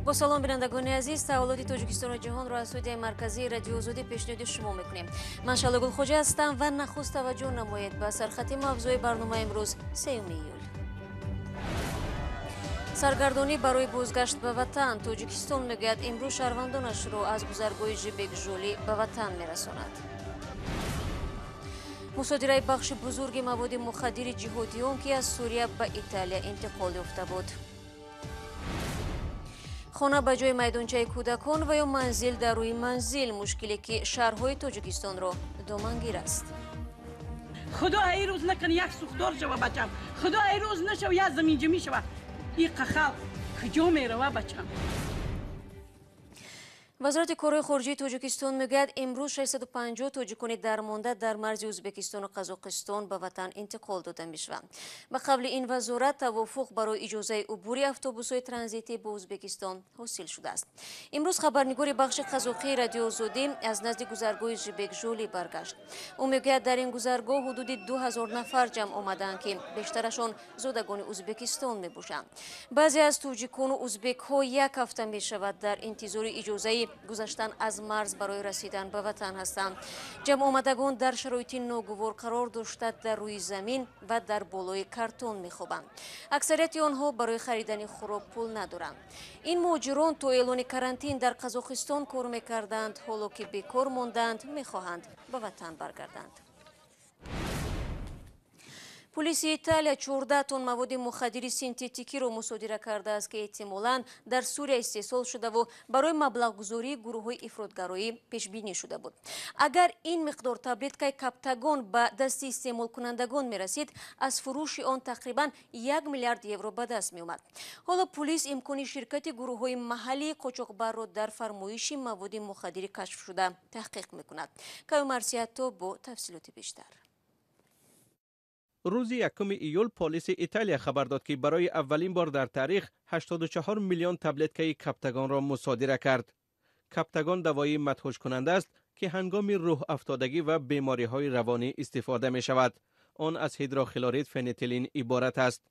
Бо салом, бинандагони азиз, таҳаввулоти Тоҷикистону ҷаҳонро аз студияи марказии Радиои Озодӣ пешниҳоди шумо мекунем. Ман Шаҳло Гулхоҷа ҳастам ва нахуст таваҷҷӯҳ намоед ба сархати мавзӯи барномаи имрӯз, 3 июл. Саргардонӣ барои бозгашт ба ватан. Тоҷикистон мегӯяд, имрӯз шаҳрвандонашро аз гузаргоҳи Жибек-Жӯлӣ ба ватан мерасонад. Мусодираи бахши бузурги маводи мухаддири ҷиҳодиён, ки аз Сурия ба Италия интиқол ёфта буд. Хона ба ҷои майдончаи кӯдакон ва ё манзил дар рӯи манзил, мушкиле ки шаҳрҳои Тоҷикистонро домангир аст. Худо ай рӯз накун, як сӯхтор шава, бачам. Худо ай рӯз нашава, як заминҷамӣ шава. Иқа халқ куҷо мерава, бачам? Вазорати корҳои хориҷии Тоҷикистон мегӯяд, имрӯз 650 тоҷикони дармонда дар марзи Ӯзбекистону Қазоқистон ба ватан интиқол дода мешаванд. Ба қавли ин вазорат, тавофуқ барои иҷозаи убури автобусҳои транзитӣ бо Ӯзбекистон ҳосил шудааст. Имрӯз хабарнигори бахши қазоқии Радиои Озодӣ аз назди гузаргоҳи Жибек-Жӯлӣ баргашт. Ӯ мегӯяд, дар ин гузаргоҳ ҳудуди 2000 нафар ҷамъ омадаанд, ки бештарашон зодагони Ӯзбекистон мебошанд. Баъзе аз тоҷикону ӯзбекҳо як ҳафта мешавад дар интизори иҷозаи гузаштан аз марз барои расидан ба ватан ҳастанд. Ҷамъомадагон дар шароити ногувор қарор дошта, дар рӯи замин ва дар болои картон мехобанд. Аксарияти онҳо барои харидани хӯрок пул надоранд. Ин муҳоҷирон то эълони карантин дар Қазоқистон кор мекарданд, ҳоло ки бекор монданд, мехоҳанд ба ватан баргарданд. Полиси Италия 14 тонн маводи мухаддири синтетикиро мусодира кардааст, ки эҳтимолан дар Сурия истеҳсол шудаву барои маблағгузории гурӯҳҳои ифротгароӣ пешбинӣ шуда буд. Агар ин миқдор таблеткаи каптагон ба дасти истеъмолкунандагон мерасид, аз фурӯши он тақрибан 1 миллиард евро ба даст меомад. Ҳоло полис имкони ширкати гурӯҳҳои маҳаллии қочоқбарро дар фармоиши маводи мухаддири кашфшуда таҳқиқ мекунад. Каюмарсиятто бо тафсилоти бештар. Рӯзи 1 июл полиси Италия хабар дод, ки барои аввалин бор дар таърих 84 миллион таблеткаи каптагонро мусодира кард. Каптагон давои мадҳушкунанда аст, ки ҳангоми рӯҳафтодагӣ ва бемориҳои равонӣ истифода мешавад. Он аз ҳидрохлорид фенетилин иборат аст.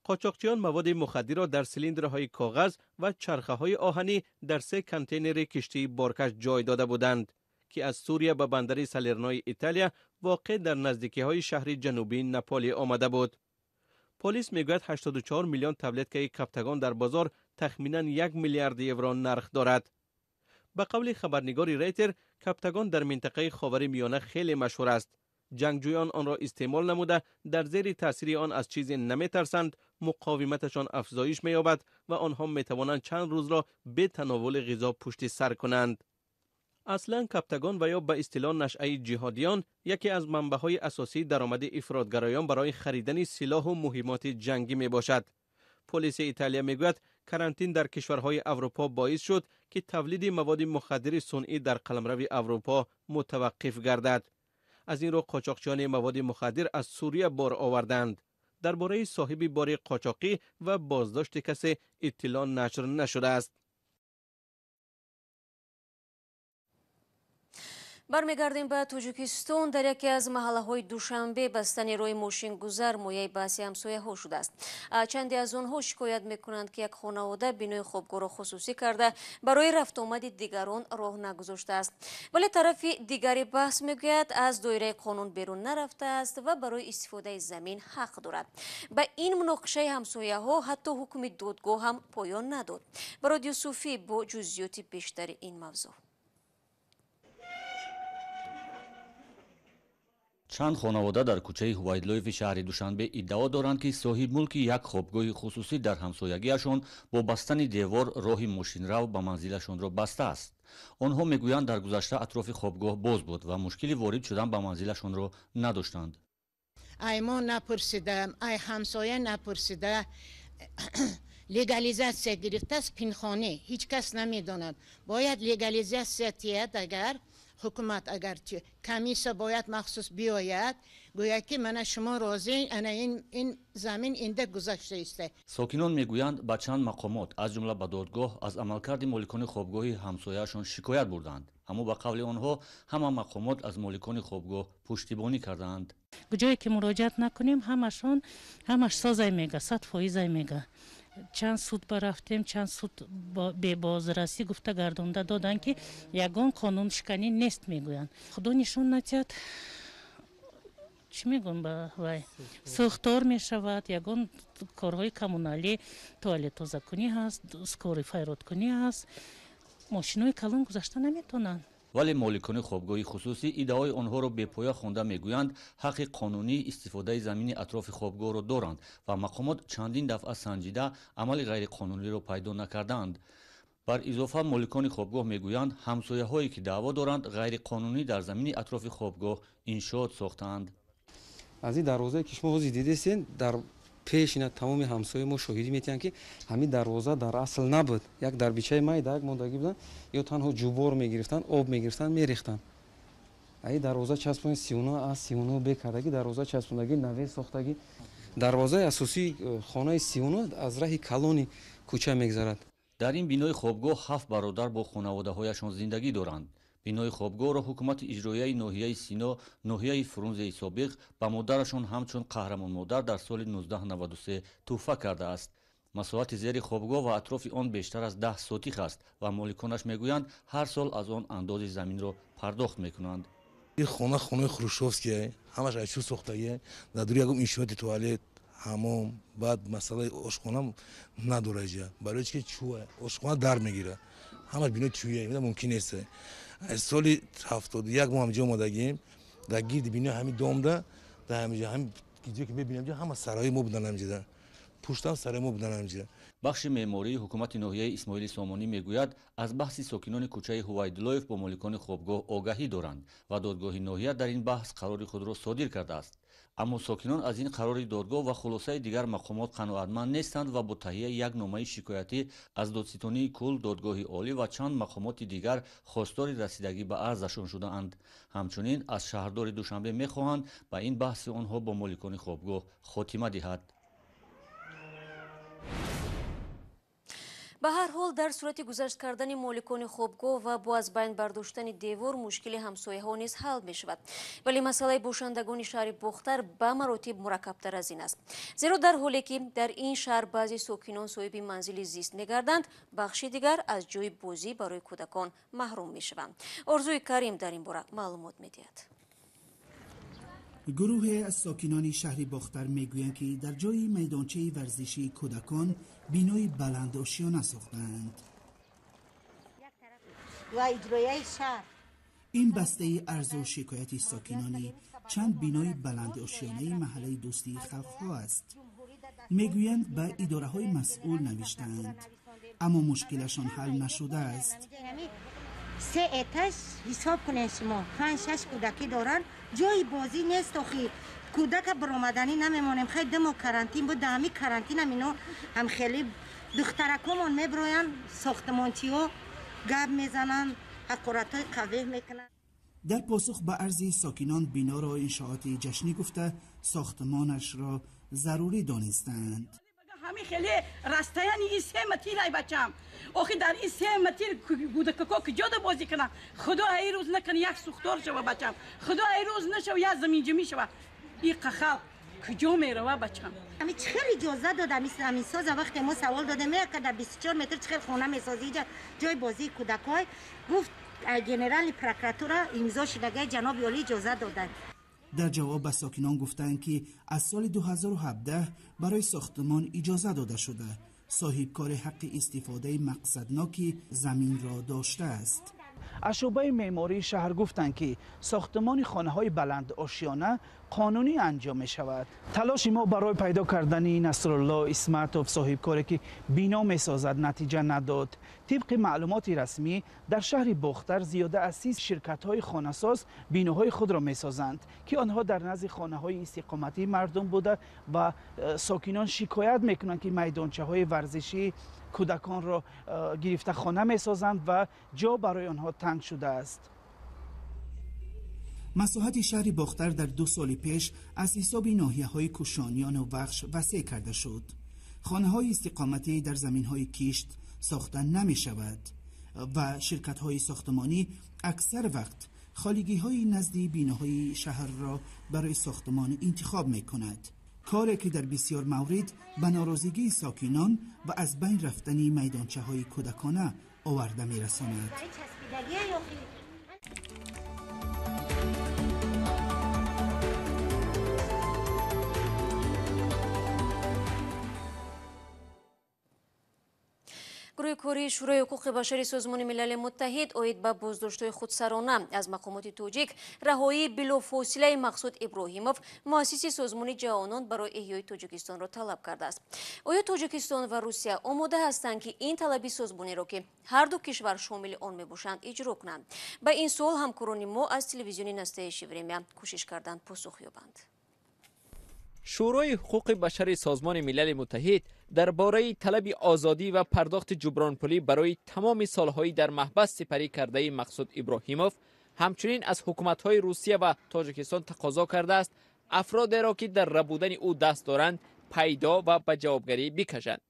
Қочоқчиён маводи мухаддирро дар силиндрҳои коғаз ва чархаҳои оҳанӣ дар се контейнери киштии боркаш ҷой дода буданд, ки аз Сурия ба бандари Салернои Италия, воқеъ дар наздикиҳои шаҳри ҷанубии Наполи, омада буд. Полис мегӯяд, 84 миллион таблеткаи каптагон дар бозор тахминан 1 миллиард евро нарх дорад. Ба қавли хабарнигори Рейтер, каптагон дар минтақаи Ховари Миёна хеле машҳур аст. Ҷангҷӯён онро истеъмол намуда, дар зери таъсири он аз чизе наметарсанд, муқовиматашон афзоиш меёбад ва онҳо метавонанд чанд рӯзро бе тановули ғизо пушти сар кунанд. Аслан каптагон ва ё ба истилоҳ нашъаи ҷиҳодиён яке аз манбаъҳои асосии даромади ифротгароён барои харидани силоҳу муҳимоти ҷангӣ мебошад. Полиси Италия мегӯяд, карантин дар кишварҳои Аврупо боис шуд, ки тавлиди маводи мухаддири сунъӣ дар қаламрави Аврупо мутаваққиф гардад. Аз ин рӯ қочоқчиёни маводи мухаддир аз Сурия бор оварданд. Дар бораи соҳиби бори қочоқӣ ва боздошти касе иттилоъ нашр нашудааст. Бармегардем ба Тоҷикистон. Дар яке аз маҳаллаҳои Душанбе бастани роҳи мошингузар мояи баҳси ҳамсояҳо шудааст. Чанде аз онҳо шикоят мекунанд, ки як хонавода бинои хобгоҳро хусусӣ карда, барои рафтуомади дигарон роҳ нагузоштааст. Вале тарафи дигари баҳс мегӯяд, аз доираи қонун берун нарафтааст ва барои истифодаи замин ҳақ дорад. Ба ин муноқишаи ҳамсояҳо ҳатто ҳукми додгоҳ ҳам поён надод. Барод Юсуфӣ бо ҷузъиёти бештари ин мавзӯъ. Чанд хонавода дар кӯчаи Ҳувайдлоеви шаҳри Душанбе иддао доранд, ки соҳибмулки як хобгоҳи хусусӣ дар ҳамсоягиашон бо бастани девор роҳи мошинрав ба манзилашонро бастааст. Онҳо мегӯянд, дар гузашта атрофи хобгоҳ боз буд ва мушкили ворид шудан ба манзилашонро надоштанд. Ай мо напурсида, ай ҳамсоя напурсида, легализатсия гирифтааст пинхонӣ, ҳеҷ кас намедонад. Бояд легализатсия тиҳад, агар ҳукумат, агар комиссия бояд махсус биёяд, гӯяд, ки мана шумо розӣ, ана ин замин инда гузашта иста. Сокинон мегӯянд, ба чанд мақомот, аз ҷумла ба додгоҳ, аз амалкарди моликони хобгоҳи ҳамсояашон шикоят бурданд, аммо ба қавли онҳо ҳама мақомот аз моликони хобгоҳ пуштибонӣ кардаанд. Ҷое ки муроҷиат накунем, ҳамашон ҳамаш созай мега, 100%-ай мега. Чанд суд барафтем, чанд суд бебозрасӣ гуфта гардонда доданд, ки ягон қонуншиканӣ нест мегӯянд. Худо нишон надиҳад, чӣ мегӯям, ба вай сӯхтор мешавад, ягон корҳои коммуналӣ, туалет тозакунӣ ҳаст, скорый файродкунӣ ҳаст, мошинои калон гузашта наметавонанд. Вале моликони хобгоҳи хусусӣ иддаои онҳоро бепоя хонда мегӯянд, ҳаққи қонунии истифодаи замини атрофи хобгоҳро доранд ва мақомот чандин дафъа санҷида амали ғайриқонуниро пайдо накардаанд. Бар изофа, моликони хобгоҳ мегӯянд, ҳамсояҳое ки даъво доранд, ғайриқонунӣ дар замини атрофи хобгоҳ иншоот сохтаанд. Аз ин дарвозае ки шумо ҳозир дидесен, дар пеш ина тамоми ҳамсояи мо шоҳидӣ метиҳанд, ки ҳамин дарвоза дар асл набуд. Як дарбичаи майда як мондагӣ буданд, ё танҳо ҷубор мегирифтанд, об мегирифтанд, мерехтанд. Ин дарвоза часпони 39 А, 39 Б кардагӣ, дарвоза часпондагӣ, наве сохтагӣ. Дарвозаи асосии хонаи 39 аз раҳи калони кӯча мегзарад. Дар ин бинои хобгоҳ 7 бародар бо хонаводаҳояшон зиндагӣ доранд. Бинои хобгоҳро ҳукумати иҷроияи ноҳияи Сино, ноҳияи Фрунзеи собиқ, ба модарашон ҳамчун қаҳрамонмодар дар соли 1993 тӯҳфа кардааст. Масоҳати зери хобгоҳ ва атрофи он бештар аз 10 сотих аст ва моликонаш мегӯянд, ҳар сол аз он андози заминро пардохт мекунанд. Ин хона хонаи хрущёвские, ҳамаш аз чӯб сохтагие, дар дури ягон иншооти туалет, ҳамом, баъд масъалаи ошхона надорад ҷа. Барои чи ки чӯа, ошхона дар мегирад. Ҳамаш бинои чӯя, мумкин нест. Аз соли 71 мо ҳамҷо омадагием, дар гирди бинои ҳамин домда, дар ҳаминҷо ҳамин ҷое ки мебинем, ҳама сарои мо будан ҳаминҷода. Пуштам сарои мо будан ҳаминҷода. Бахши меъмории ҳукумати ноҳияи Исмоили Сомонӣ мегӯяд, аз баҳси сокинони кӯчаи Ҳувайдуллоев бо моликони хобгоҳ огаҳӣ доранд ва додгоҳи ноҳия дар ин баҳс қарори худро содир кардааст. Аммо сокинон аз ин қарори додгоҳ ва хулосаи дигар мақомот қаноатманд нестанд ва бо таҳияи як номаи шикоятӣ аз додситонии кул, додгоҳи олӣ ва чанд мақомоти дигар хостори расидагӣ ба арзашон шудаанд. Ҳамчунин аз шаҳрдори Душанбе мехоҳанд ба ин баҳси онҳо бо моликони хобгоҳ хотима диҳад. Ба ҳар ҳол, дар сурати гузашт кардани моликони хобгоҳ ва бо аз байн бардоштани девор мушкили ҳамсояҳо низ ҳал мешавад. Вале масъалаи бошандагони шаҳри Бохтар ба маротиб мураккабтар аз ин аст. Зеро дар ҳоле ки дар ин шаҳр баъзе сокинон соҳиби манзили зист мегарданд, бахши дигар аз ҷои бозӣ барои кӯдакон маҳрум мешаванд. Орзуи Карим дар ин бора маълумот медиҳад. Гурӯҳе аз сокинони шаҳри Бохтар мегӯянд, ки дар ҷои майдончаи варзишии кӯдакон бинои баландошёна сохтаанд. Ин бастаи арзу шикояти сокинони чанд бинои баландошёнаи маҳаллаи дӯстии халқҳо аст. Мегӯянд, ба идораҳои масъул навиштаанд, аммо мушкилашон ҳал нашудааст. Се этаж ҳисоб кунед шумо, 5-6 кӯдакӣ доранд, ҷои бозӣ нест. Охи кӯдака баромаданӣ намемонем. Хай 2 моҳ карантин буд, дар ҳамин карантинам ино ҳам хеле духтаракомон меброянд, сохтмончиҳо гап мезананд, ҳақоратҳои қавеҳ мекунанд. Дар посух ба арзи сокинон биноро иншооти ҷашнӣ гуфта, сохтмонашро зарурӣ донистаанд. Ҳамин хеле растаяни ин 3 метр ай бачам. Охи дар ин 3 метр кӯдакако куҷода бозӣ кунанд? Худо ай рӯз накунад, як сӯхтор шава бачам. Худо ай рӯз нашава, як заминҷумӣ шава. Ин халқ куҷо мерава бачам? Ҳамин чӣ хел иҷоза дод ҳамин соза? Вақте мо савол додем, меяка дар 24 метр чӣ хел хона месозӣ, иҷа ҷои бозии кӯдакҳой? Гуфт, генеральный прокуратура имзо шудагай, ҷаноби олӣ иҷоза доданд. Дар ҷавоб ба сокинон гуфтанд, ки аз соли 2017 барои сохтмон иҷоза дода шуда, соҳибкори ҳаққи истифодаи мақсадноки заминро доштааст. Аз шӯъбаи меъмории шаҳр гуфтанд, ки сохтмони хонаҳои баландошёна қонунӣ анҷом мешавад. Талоши мо барои пайдо кардани Насрулло Исматов, соҳибкоре ки бино месозад, натиҷа надод. Тибқи маълумоти расмӣ, дар шаҳри Бохтар зиёда аз 30 ширкатҳои хонасоз биноҳои худро месозанд, ки онҳо дар назди хонаҳои истиқоматии мардум буда ва сокинон шикоят мекунанд, ки майдончаҳои варзишии кӯдаконро гирифта хона месозанд ва ҷо барои онҳо танг шудааст. Масоҳати шаҳри Бохтар дар 2 соли пеш аз ҳисоби ноҳияҳои Кушониёну Вахш васеъ карда шуд. Хонаҳои истиқоматӣ дар заминҳои кишт сохта намешавад ва ширкатҳои сохтмонӣ аксар вақт холигиҳои назди биноҳои шаҳрро барои сохтмон интихоб мекунад. Коре ки дар бисёр маврид ба норозигии сокинон ва аз байн рафтани майдончаҳои кӯдакона оварда мерасонад. Гурӯҳи кории Шӯрои ҳуқуқи башари Созмони Милали Муттаҳид оид ба боздоштҳои худсарона аз мақомоти тоҷик раҳоии билофосилаи Мақсуд Иброҳимов, муассиси Созмони ҷавонон барои эҳёи Тоҷикистонро талаб кардааст. Оё Тоҷикистон ва Русия омода ҳастанд, ки ин талаби созмониро, ки ҳар ду кишвар шомили он мебошанд, иҷро кунанд? Ба ин суол ҳамкорони мо аз телевизиони Настоящее время кӯшиш карданд посух ёбанд. Шӯрои ҳуқуқи башари Созмони Милали Муттаҳид дар бораи талаби озодӣ ва пардохти ҷубронпулӣ барои тамоми солҳои дар маҳбас сипарӣ кардаи Мақсуд Иброҳимов ҳамчунин аз ҳукуматҳои Русия ва Тоҷикистон тақозо кардааст афродеро, ки дар рабудани ӯ даст доранд, пайдо ва ба ҷавобгарӣ бикашанд.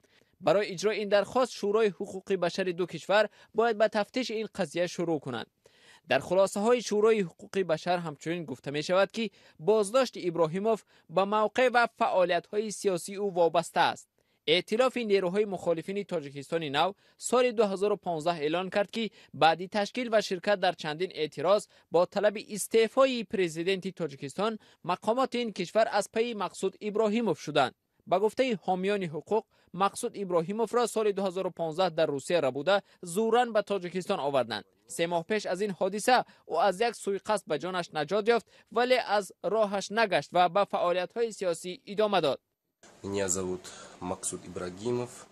Барои иҷрои ин дархост Шӯрои ҳуқуқи башари ду кишвар бояд ба тафтиши ин қазия шурӯъ кунанд. Дар хулосаҳои Шӯрои ҳуқуқи башар ҳамчунин гуфта мешавад, ки боздошти Иброҳимов ба мавқеъ ва фаъолиятҳои сиёсии ӯ вобаста аст. Эътилофи нерӯҳои мухолифини Тоҷикистони нав соли 2015 эълон кард, ки баъди ташкил ва ширкат дар чандин эътироз бо талаби истеъфои президенти Тоҷикистон мақомоти ин кишвар аз пайи Мақсуд Иброҳимов шуданд. Ба гуфтаи ҳомиёни ҳуқуқ, Мақсуд Иброҳимовро соли 2015 дар Русия рабуда зӯран ба Тоҷикистон оварданд. 3 моҳ пеш аз ин ҳодиса ӯ аз як суиқасд ба ҷонаш наҷот ёфт, вале аз роҳаш нагашт ва ба фаъолиятҳои сиёсӣ идома дод. Меня зовут Мақсуд Ибрагимов.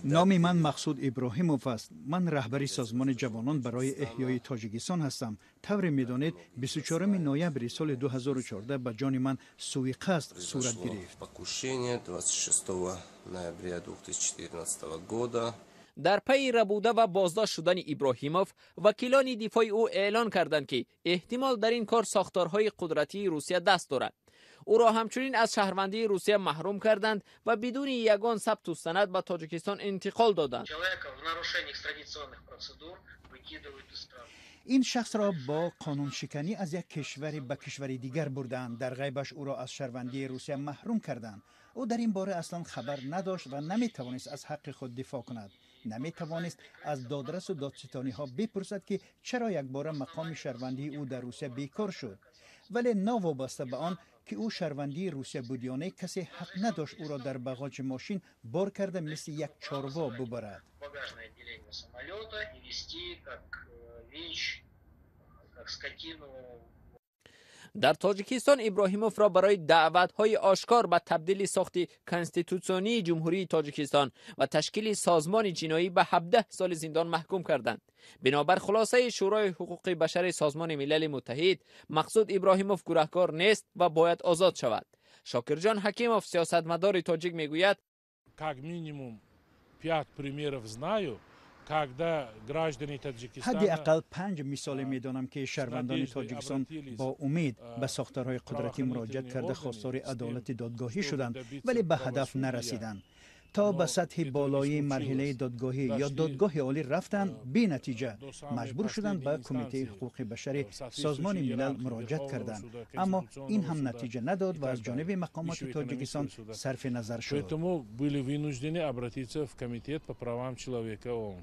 Номи ман Мақсуд Иброҳимов аст. Ман раҳбари Созмони ҷавонон барои эҳёи Тоҷикистон ҳастам. Тавре медонед, 24 ноябри соли 2014 ба ҷони ман суиқасд сурат гирифт. Покушение 26 ноября 2014 года. Дар пайи рабуда ва боздошт шудани Иброҳимов вакилони дифои ӯ эълон карданд, ки эҳтимол дар ин кор сохторҳои қудратии Русия даст дорад. Ӯро ҳамчунин аз шаҳрвандии Русия маҳрум карданд ва бидуни ягон сабту санад ба Тоҷикистон интиқол доданд. Ин шахсро бо қонуншиканӣ аз як кишваре ба кишвари дигар бурдаанд. Дар ғайбаш ӯро аз шаҳрвандии Русия маҳрум карданд. Ӯ дар ин бора аслан хабар надошт ва наметавонист аз ҳаққи худ дифоъ кунад. Наметавонист аз додрасу додситониҳо бипурсад, ки чаро якбора мақоми шаҳрвандии ӯ дар Русия бекор шуд. Вале новобаста ба он ки ӯ шаҳрвандии Русия буд ё не, касе ҳақ надошт ӯро дар бағоҷи мошин бор карда мисли як чорво бубарад. Дар Тоҷикистон Иброҳимовро барои даъватҳои ошкор ба табдили сохти конститутсионии Ҷумҳурии Тоҷикистон ва ташкили созмони ҷиноӣ ба 17 соли зиндон маҳкум карданд. Бинобар хулосаи Шӯрои ҳуқуқи башари Созмони Милали Муттаҳид, Мақсуд Иброҳимов гунаҳкор нест ва бояд озод шавад. Шокирҷон Ҳакимов, сиёсатмадори тоҷик, мегӯяд: как минимум 5 примеров знаю, когда граждане Таджикистана ҳадди ақал 5 мисоле медонам, ки шаҳрвандони Тоҷикистон бо умед ба сохторҳои қудратӣ муроҷиат карда хостори адолати додгоҳӣ шуданд, вале ба ҳадаф нарасиданд. То ба сатҳи болоии марҳилаи додгоҳӣ ё додгоҳи олӣ рафтанд, бенатиҷа маҷбур шуданд ба Кумитаи ҳуқуқи башари Созмони Милал муроҷиат карданд, аммо ин ҳам натиҷа надод ва аз ҷониби мақомоти Тоҷикистон сарфи назар шуд. Поэтому были вынуждены обратиться в Комитет по правам человека ООН.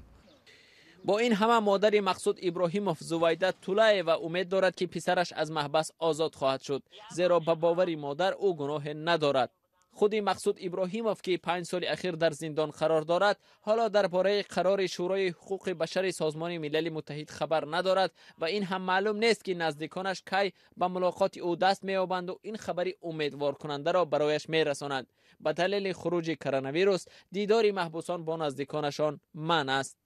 Бо ин ҳама модари Мақсуд Иброҳимов Зувайда Тулаева умед дорад, ки писараш аз маҳбас озод хоҳад шуд, зеро ба бовари модар ӯ гуноҳе надорад. Худи Мақсуд Иброҳимов, ки 5 соли ахир дар зиндон қарор дорад, ҳоло дар бораи қарори Шӯрои ҳуқуқи башари Созмони Милали Муттаҳид хабар надорад ва ин ҳам маълум нест, ки наздиконаш кай ба мулоқоти ӯ даст меёбанду ин хабари умедворкунандаро барояш мерасонанд. Ба далели хуруҷи коронавирус дидори маҳбусон бо наздиконашон манъ аст.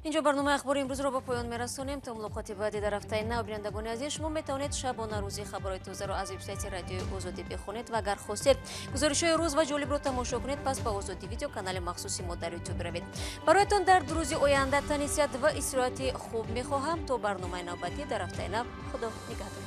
Инҷо барномаи ахбори имрӯзро ба поён мерасонем. То мулоқоти баъдӣ дар ҳафтаи нав, бинандагони азиз, шумо метавонед шабона рӯзи хабарҳои тозаро аз вебсайти Радиои Озодӣ бихонед ва агар хостед гузоришҳои рӯз ва ҷолибро тамошо кунед, пас ба Озодӣ видео канали махсуси мо дар Ютуб равед. Бароятон дар рӯзи оянда тани сиҳат ва истироҳати хуб мехоҳам. То барномаи навбатӣ дар ҳафтаи нав, Худо нигаҳдор.